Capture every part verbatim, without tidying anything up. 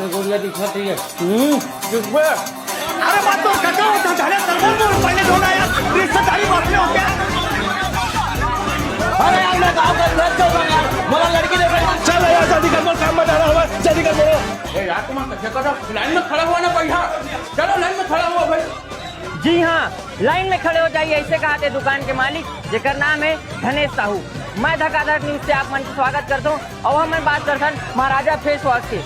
गोरिया दिखा थी। हम्म, दिख बे। अरे बात तो कटो, तो जाने तरबल बोल, पहले ढोला यार, रिश्तेदारी बात में होते हैं। अरे यार, मैं गाँव का घर चल रहा यार, बोला लड़की देखा। चल यार, जल्दी कर बोल, काम बता रहा हूँ, जल्दी कर बोलो। ए यार, तुम कैसे करो? लाइन में खड़ा हुआ ना भाई, हाँ। चलो, लाइन में खड़ा हुआ भाई। जी हाँ, लाइन में खड़े हो जाइए, ऐसे कहा थे दुकान के मालिक, जेकर नाम है धनेश साहू। मैं धकाधक न्यूज से आप मन के स्वागत करता हूँ। और हम बात करथन महाराजा फेस वॉश के,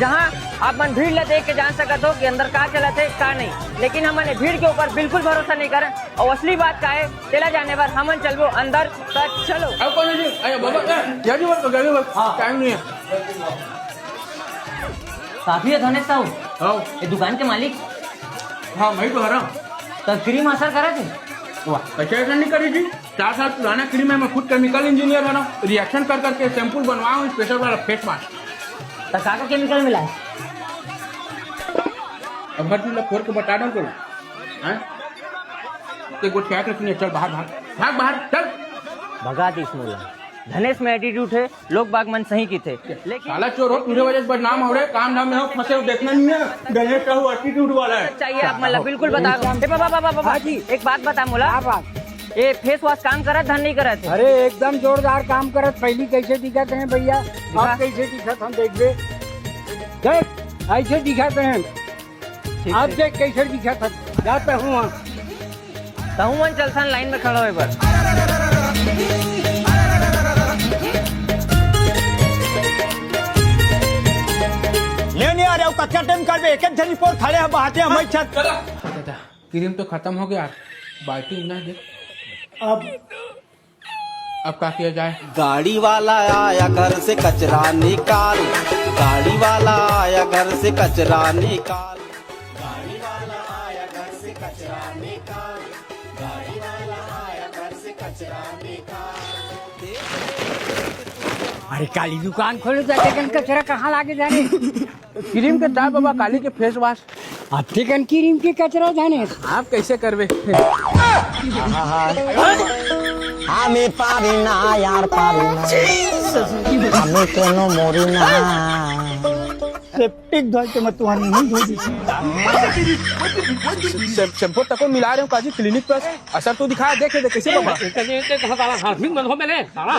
जहाँ आप मन भीड़ ला देख के जान सकत हो कि अंदर का चलत है, का नहीं। लेकिन हमन ए भीड़ के ऊपर बिल्कुल भरोसा नहीं करन, और असली बात का है, तेला जाने बर हमन चलबो अंदर। तो चलो। अब कौन है जी? अरे बाबा, ए, जल्दी बोल, जल्दी बोल। हाँ। टाइम नहीं है। साहब ही है धनेश साहू? हाँ। ये दुकान के मालिक? हाँ, मैं तो हरा। तो क्रीम असर करे थे? वाह। कैसे असर नहीं करी जी? चार साल पुराना क्रीम है, मैं खुद केमिकल इंजीनियर हरा। रिएक्शन कर करके शैम्पू बनवाया हूँ, स्पेशल वाला फेस वॉश। तो का का केमिकल मिला है? अब मत मिला, फोड़ के बता दो तो। हैं? ते गोठिया के सुनिए, चल बाहर, भाग, भाग बाहर, चल। भगा दीस मोला। धनेश में एटीट्यूड है, लोग बाग मन सही किथे, लेकिन साला चोर हो, तुझे वजह से बदनाम हो रहे, काम धाम में हो, फंसे हो, देखना नहीं है, गणेश का वो एटीट्यूड वाला है। चाहिए आप मतलब बिल्कुल बता दो। ए बाबा, बाबा, बाबा, हाँ जी। एक बात बता मोला। क्या बात? ये फेस वॉश काम करत धन नहीं करत है? अरे एकदम जोरदार काम करत, पहली कैसे दिखत हैं भैया, दिखा। अब कैसे दिखत हम देखबे, देख ऐसे दिखत हैं। ठीक अब है। देख कैसे दिखत है, जाते हूँ वहाँ। तहु मन चलथन लाइन में खड़ा होए बर। ले नहीं आ रहे हो, कच्चा टाइम कर बे, एक एक झनी पोर खड़े हैं, बहाते हैं, मैं छत। दादा, क्रीम तो खत्म हो गया यार, बाल्टी ना दे। अब अब का किया जाए? गाड़ी वाला आया घर से कचरा निकाल, गाड़ी वाला आया घर से कचरा निकाल, गाड़ी वाला आया घर से कचरा निकाल, गाड़ी वाला आया घर से कचरा निकाल। अरे काली दुकान खोले जाते कन कचरा कहाँ लागे जाने। क्रीम के दाब बाबा काली के फेस वॉश। अतिकन क्रीम के कचरा जाने। आप कैसे करबे? हमें पारी ना यार, पारी ना। हमें कोनो मोरी ना। सेप्टिक धोए के मैं तुम्हारी नहीं धो दी। शैम-, शैम्पू तको मिला रहे हो काजी क्लिनिक प्लस। असर तो दिखा, देखे दे कैसे बाबा। इतने, इतने कहाँ साला हाथ में मत हो मेरे, साला।